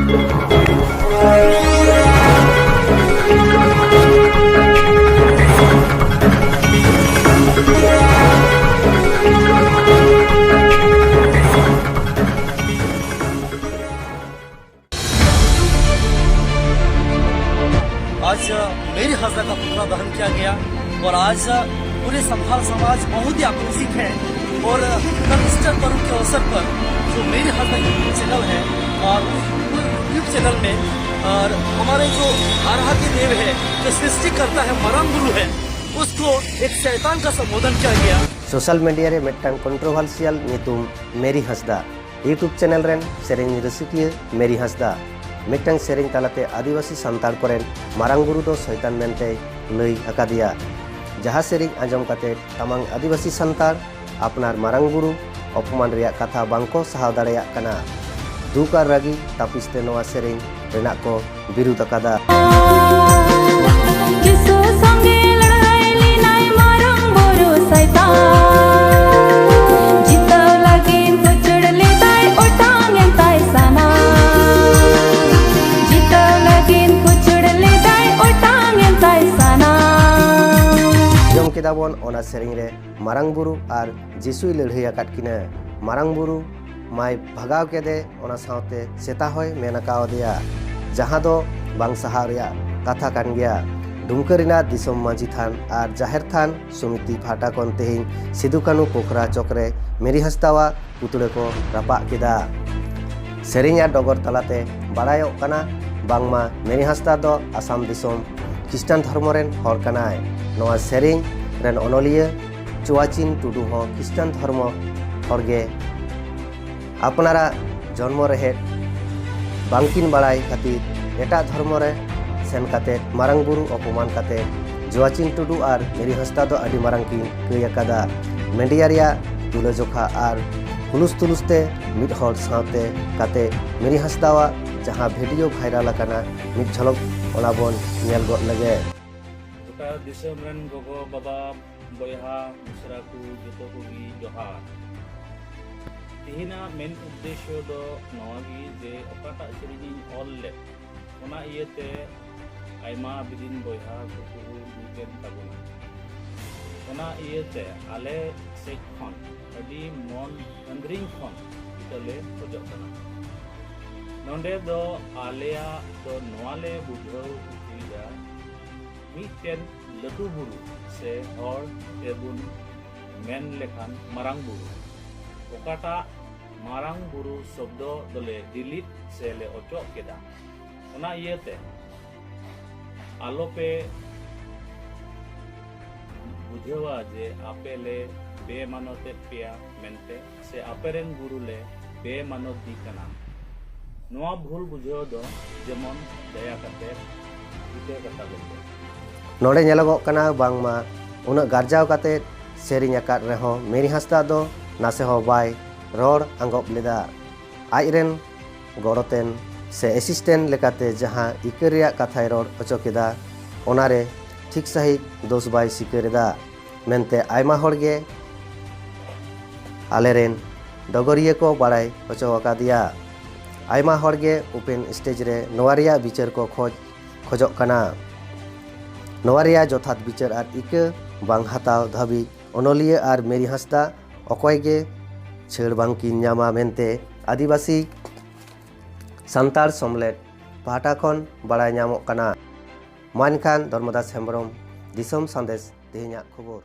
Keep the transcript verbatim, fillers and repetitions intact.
आज मेरी हंसदा का पुतला दहन किया गया और आज पूरे संथाल समाज बहुत ही आक्रोशित है। और कल ईस्टर पर्व के अवसर पर जो मेरी हंसदा YouTube चैनल है और उस YouTube चैनल में और हमारे जो आराध्य देव है, जो सृष्टि करता है, मरांग गुरु है, उसको एक शैतान का संबोधन किया गया। सोशल मीडिया ᱨᱮ ᱢᱤᱫᱴᱟᱝ ᱠᱚᱱᱴᱨᱳᱵᱷᱟᱨᱥᱤᱭᱟᱞ ᱧᱩᱛᱩᱢ ᱢᱮᱨᱤ ᱦᱟᱸᱥᱫᱟ YouTube ᱪᱮᱱᱮᱞ ᱨᱮᱱ ᱥᱮᱨᱮᱧ ᱨᱟᱹᱥᱤᱠᱤᱭᱟᱹ ᱢᱮᱨᱤ ᱦᱟᱸᱥᱫᱟ ᱢᱤᱫᱴᱟᱝ ᱥᱮᱨᱮᱧ ᱛᱟᱞᱟᱛᱮ ᱟᱹᱫᱤᱵᱟᱹᱥᱤ ᱥᱟᱱᱛᱟᱲ ᱠᱚᱨᱮᱱ ᱢᱟᱨᱟᱝ ᱵᱩᱨᱩ ᱫᱚ ᱥᱚᱭᱛᱟᱱ ᱢᱮᱱᱛᱮᱭ ᱞᱟᱹᱭ ᱟᱠᱟᱫᱮᱭᱟ᱾ ᱡᱟᱦᱟᱸ ᱥᱮᱨᱮᱧ ᱟᱸᱡᱚᱢ ᱠᱟᱛᱮ ᱛᱟᱢᱟᱝ ᱟᱹᱫᱤᱵᱟᱹᱥᱤ ᱥᱟᱱᱛᱟᱲ ᱟᱯᱱᱟᱨ ᱢᱟᱨᱟᱝ ᱵᱩᱨᱩ ᱚᱯᱚᱢᱟᱱ ᱨᱮᱭᱟᱜ ᱠᱟᱛᱷᱟ ᱵᱟᱝᱠᱚ ᱥᱟᱦᱟᱣ ᱫᱟᱲᱮᱭᱟᱜ ᱠᱟᱱᱟ᱾ ᱫᱩᱠ ᱟᱨ ᱨᱟᱹᱜᱤ ᱛᱟᱹᱯᱤᱥ ᱛᱮ ᱱᱚᱣᱟ ᱥᱮᱨᱮᱧ ᱨᱮᱱᱟᱜ ᱠᱚ ᱵᱤᱨᱩᱫᱷ ᱟᱠᱟᱫᱟ᱾ ᱡᱤᱥᱩ ᱥᱚᱸᱜᱮ ᱞᱟᱹᱲᱦᱟᱹᱭ ᱞᱮᱱᱟᱭ ᱢᱟᱨᱟᱝ ᱵᱩᱨᱩ ᱥᱟᱭᱛᱟᱱ᱾ ᱡᱤᱛᱟᱹᱣ ᱞᱟᱹᱜᱤᱫ ᱠᱩᱪᱩᱲ ᱞᱮᱫᱟᱭ, ᱚᱴᱟᱝ ᱮᱱ ᱛᱟᱭ ᱥᱟᱱᱟᱢ᱾ ᱡᱤᱛᱟᱹᱣ ᱞᱟᱹᱜᱤᱫ ᱠᱩᱪᱩᱲ ᱞᱮᱫᱟᱭ, ᱚᱴᱟᱝ ᱮᱱ ᱛᱟᱭ ᱥᱟᱱᱟᱢ᱾ ᱟᱸᱡᱚᱢ ᱠᱮᱫᱟ ᱵᱚᱱ ᱚᱱᱟ ᱥᱮᱨᱮᱧ ᱨᱮ ᱢᱟᱨᱟᱝ ᱵᱩᱨᱩ ᱟᱨ ᱡᱤᱥᱩᱭ ᱞᱟᱹᱲᱦᱟᱹᱭ ᱟᱠᱟᱫ ᱠᱤᱱᱟ᱾ ᱢᱟᱨᱟᱝ ᱵᱩᱨᱩ ᱢᱟᱭ ᱵᱷᱟᱜᱟᱣ ᱠᱮᱫᱮ, ᱚᱱᱟ ᱥᱟᱶᱛᱮ ᱥᱮᱛᱟ ᱦᱚᱸᱭ ᱢᱮᱱ ᱟᱠᱟᱣᱟᱫᱮᱭᱟ, ᱡᱟᱦᱟᱸ ᱫᱚ ᱵᱟᱝ ᱥᱟᱦᱟᱣ ᱨᱮᱭᱟᱜ ᱠᱟᱛᱷᱟ ᱠᱟᱱ ᱜᱮᱭᱟ᱾ ᱰᱩᱢᱠᱟᱹ ᱨᱮᱱᱟᱜ ᱫᱤᱥᱚᱢ ᱢᱟᱹᱡᱷᱤ ᱛᱷᱟᱱ ᱟᱨ ᱡᱟᱦᱮᱨ ᱛᱷᱟᱱ ᱥᱚᱢᱤᱛᱤ ᱯᱟᱦᱴᱟ ᱠᱷᱚᱱ ᱛᱮᱦᱮᱧ ᱥᱤᱫᱩ ᱠᱟᱹᱱᱩ ᱯᱳᱠᱷᱨᱟ ᱪᱚᱠ ᱨᱮ ᱢᱮᱨᱤ ᱦᱟᱸᱥᱫᱟᱣᱟᱜ ᱯᱩᱛᱲᱟᱹ ᱠᱚ ᱨᱟᱯᱟᱜ ᱠᱮᱫᱟ᱾ ᱥᱮᱨᱮᱧ ᱟᱨ ᱰᱚᱜᱚᱨ ᱛᱟᱞᱟᱛᱮ ᱵᱟᱲᱟᱭᱚᱜ ᱠᱟᱱᱟ, ᱵᱟᱝᱢᱟ ᱢᱮᱨᱤ ᱦᱟᱸᱥᱫᱟ ᱫᱚ ᱟᱥᱟᱢ ᱫᱤᱥᱚᱢ ᱠᱷᱨᱤᱥᱴᱟᱱ ᱫᱷᱚᱨᱢᱚ ᱨᱮᱱ ᱦᱚᱲ ᱠᱟᱱᱟᱭ᱾ ᱱᱚᱣᱟ ᱥᱮᱨᱮᱧ ᱨᱮᱱ ᱚᱱᱚᱞᱤᱭᱟᱹ ᱪᱩᱣᱟᱪᱤᱱ ᱴᱩᱰᱩ ᱦᱚᱸ ᱠᱷᱨᱤᱥᱴᱟᱱ ᱫᱷᱚᱨᱢᱚ ᱦᱚᱲᱜᱮ᱾ ᱟᱯᱱᱟᱨᱟᱜ ᱡᱚᱱᱢᱚ ᱨᱮᱦᱮᱫ ᱵᱟᱝᱠᱤᱱ ᱵᱟᱲᱟᱭ ᱠᱷᱟᱹᱛᱤᱨ ᱮᱴᱟᱜ ᱫᱷᱚᱨᱢᱚ ᱨᱮ ᱥᱮᱱ ᱠᱟᱛᱮ ᱢᱟᱨᱟᱝ ᱵᱩᱨᱩ ᱚᱯᱚᱢᱟᱱ ᱠᱟᱛᱮ ᱡᱩᱣᱟᱪᱤᱱ ᱴᱩᱰᱩ ᱟᱨ ᱢᱮᱨᱤ ᱦᱟᱸᱥᱫᱟ ᱫᱚ ᱟᱹᱰᱤ ᱢᱟᱨᱟᱝ ᱠᱤᱱ ᱠᱟᱹᱭ ᱟᱠᱟᱫᱟ᱾ ᱢᱤᱰᱤᱭᱟ ᱨᱮᱭᱟᱜ ᱛᱩᱞᱟᱹᱡᱚᱠᱷᱟ ᱟᱨ ᱦᱩᱞᱩᱥ ᱛᱩᱞᱩᱥ ᱛᱮ ᱢᱤᱫ ᱦᱚᱲ ᱥᱟᱶᱛᱮ ᱠᱟᱛᱮ ᱢᱮᱨᱤ ᱦᱟᱸᱥᱫᱟᱣᱟᱜ ᱡᱟᱦᱟᱸ ᱵᱷᱤᱰᱤᱭᱳ ᱵᱷᱟᱭᱨᱟᱞ ᱟᱠᱟᱱᱟ, ᱢᱤᱫ ᱡᱷᱚᱞᱚᱠ ᱚᱱᱟ ᱵᱚᱱ ᱧᱮᱞ ᱜᱚᱫ ᱞᱮᱜᱮ᱾ ᱜᱚᱴᱟ ᱫᱤᱥᱚᱢ ᱨᱮᱱ ᱜᱚᱜᱚ, ᱵᱟᱵᱟ, ᱵᱚᱭᱦᱟ, ᱢᱤᱥᱨᱟ ᱠᱚ ᱡᱚᱛᱚ ᱠᱚᱜᱮ ᱡᱚᱦᱟᱨ᱾ ᱛᱮᱦᱮᱧᱟᱜ ᱢᱮᱱ ᱩᱫᱽᱫᱮᱥᱥᱚ ᱫᱚ ᱱᱚᱣᱟ ᱜᱮ ᱡᱮ ᱚᱠᱟᱴᱟᱜ ᱥᱮᱨᱮᱧᱤᱧ ᱚᱞ ᱞᱮᱫ, ᱚᱱᱟ ᱤᱭᱟᱹᱛᱮ ᱟᱭᱢᱟ ᱵᱤᱞᱤᱱ ᱵᱚᱭᱦᱟ ᱠᱚᱠᱚ ᱫᱩᱠ ᱮᱱ ᱛᱟᱵᱚᱱᱟ᱾ ᱚᱱᱟ ᱤᱭᱟᱹᱛᱮ ᱟᱞᱮ ᱥᱮᱫ ᱠᱷᱚᱱ ᱟᱹᱰᱤ ᱢᱚᱱ ᱟᱹᱫᱽᱨᱤᱧ ᱠᱷᱚᱱ ᱤᱠᱟᱹ ᱞᱮ ᱠᱷᱚᱡᱚᱜ ᱠᱟᱱᱟ᱾ ᱱᱚᱰᱮ ᱫᱚ ᱟᱞᱮᱭᱟᱜ ᱫᱚ ᱱᱚᱣᱟ ᱞᱮ ᱵᱩᱡᱷᱟᱹᱣ ᱦᱚᱪᱚᱭᱮᱫᱟ, ᱢᱤᱫᱴᱮᱱ ᱞᱟᱹᱴᱩ ᱵᱩᱨᱩ ᱥᱮ ᱦᱚᱲ ᱛᱮᱵᱚᱱ ᱢᱮᱱ ᱞᱮᱠᱷᱟᱱ ᱢᱟᱨᱟᱝ ᱵᱩᱨᱩ, ᱚᱠᱟᱴᱟᱜ ᱢᱟᱨᱟᱝ ᱵᱩᱨᱩ ᱥᱚᱵᱫᱚ ᱫᱚᱞᱮ ᱰᱤᱞᱤᱴ ᱥᱮ ᱞᱮ ᱚᱪᱚᱜ ᱠᱮᱫᱟ᱾ ᱚᱱᱟ ᱤᱭᱟᱹᱛᱮ ᱟᱞᱚᱯᱮ ᱵᱩᱡᱷᱟᱹᱣᱟ ᱡᱮ ᱟᱯᱮ ᱞᱮ ᱵᱮᱢᱟᱱᱚᱛᱮᱫ ᱯᱮᱭᱟ ᱢᱮᱱᱛᱮ ᱥᱮ ᱟᱯᱮᱨᱮᱱ ᱜᱩᱨᱩ ᱞᱮ ᱵᱮᱢᱟᱱᱚᱛᱤ ᱠᱟᱱᱟ᱾ ᱱᱚᱣᱟ ᱵᱷᱩᱞ ᱵᱩᱡᱷᱟᱹᱣ ᱫᱚ ᱡᱮᱢᱚᱱ ᱫᱟᱭᱟ ᱠᱟᱛᱮ ᱤᱠᱟᱹ ᱠᱟᱛᱟ ᱞᱮᱯᱮ᱾ ᱱᱚᱰᱮ ᱧᱮᱞᱚᱜᱚᱜ ᱠᱟᱱᱟ ᱵᱟᱝᱢᱟ ᱩᱱᱟᱹᱜ ᱜᱟᱨᱡᱟᱣ ᱠᱟᱛᱮ ᱥᱮᱨᱮᱧ ᱟᱠᱟᱫ ᱨᱮᱦᱚᱸ ᱢᱮᱨᱤ ᱦᱟᱸᱥᱫᱟ ᱫᱚ ᱱᱟᱥᱮ ᱦᱚᱸ ᱵᱟᱭ ᱨᱚᱲ ᱟᱸᱜᱚᱵ ᱞᱮᱫᱟ᱾ ᱟᱡᱨᱮᱱ ᱜᱚᱲᱚᱛᱮᱱ ᱥᱮ ᱮᱥᱤᱥᱴᱮᱱᱴ ᱞᱮᱠᱟᱛᱮ ᱡᱟᱦᱟᱸ ᱤᱠᱟᱹ ᱨᱮᱭᱟᱜ ᱠᱟᱛᱷᱟᱭ ᱨᱚᱲ ᱦᱚᱪᱚ ᱠᱮᱫᱟ, ᱚᱱᱟᱨᱮ ᱴᱷᱤᱠ ᱥᱟᱺᱦᱤᱡ ᱫᱳᱥ ᱵᱟᱭ ᱥᱤᱠᱟᱹᱨ ᱮᱫᱟ ᱢᱮᱱᱛᱮ ᱟᱭᱢᱟ ᱦᱚᱲ ᱜᱮ ᱟᱞᱮᱨᱮᱱ ᱰᱚᱜᱚᱨᱤᱭᱟᱹ ᱠᱚ ᱵᱟᱲᱟᱭ ᱦᱚᱪᱚ ᱟᱠᱟᱫᱮᱭᱟ᱾ ᱟᱭᱢᱟ ᱦᱚᱲ ᱜᱮ ᱳᱯᱮᱱ ᱥᱴᱮᱡᱽ ᱨᱮ ᱱᱚᱣᱟ ᱨᱮᱭᱟᱜ ᱵᱤᱪᱟᱹᱨ ᱠᱚ ᱠᱷᱚᱡᱽ ᱠᱷᱚᱡᱚᱜ ᱠᱟᱱᱟ᱾ ᱱᱚᱣᱟ ᱨᱮᱭᱟᱜ ᱡᱚᱛᱷᱟᱛ ᱵᱤᱪᱟᱹᱨ ᱟᱨ ᱤᱠᱟᱹ ᱵᱟᱝ ᱦᱟᱛᱟᱣ ᱫᱷᱟᱹᱵᱤᱡ ᱚᱱᱚᱞᱤᱭᱟᱹ ᱟᱨ ᱢᱮᱨᱤ ᱦᱟᱸᱥᱫᱟ ᱚᱠᱚᱭ ᱜᱮ ᱪᱷᱟᱹᱲ ᱵᱟᱝ ᱠᱤᱱ ᱧᱟᱢᱟ ᱢᱮᱱᱛᱮ ᱟᱹᱫᱤᱵᱟᱹᱥᱤ ᱥᱟᱱᱛᱟᱲ ᱥᱚᱢᱞᱮᱫ ᱯᱟᱦᱴᱟ ᱠᱷᱚᱱ ᱵᱟᱲᱟᱭ ᱧᱟᱢᱚᱜ ᱠᱟᱱᱟ᱾ ᱢᱟ ᱮᱱᱠᱷᱟᱱ ᱫᱷᱚᱨᱢᱚᱫᱟᱥ ᱦᱮᱢᱵᱨᱚᱢ, ᱫᱤᱥᱚᱢ ᱥᱟᱸᱫᱮᱥ, ᱛᱮᱦᱮᱧᱟᱜ ᱠᱷᱚᱵᱚᱨ᱾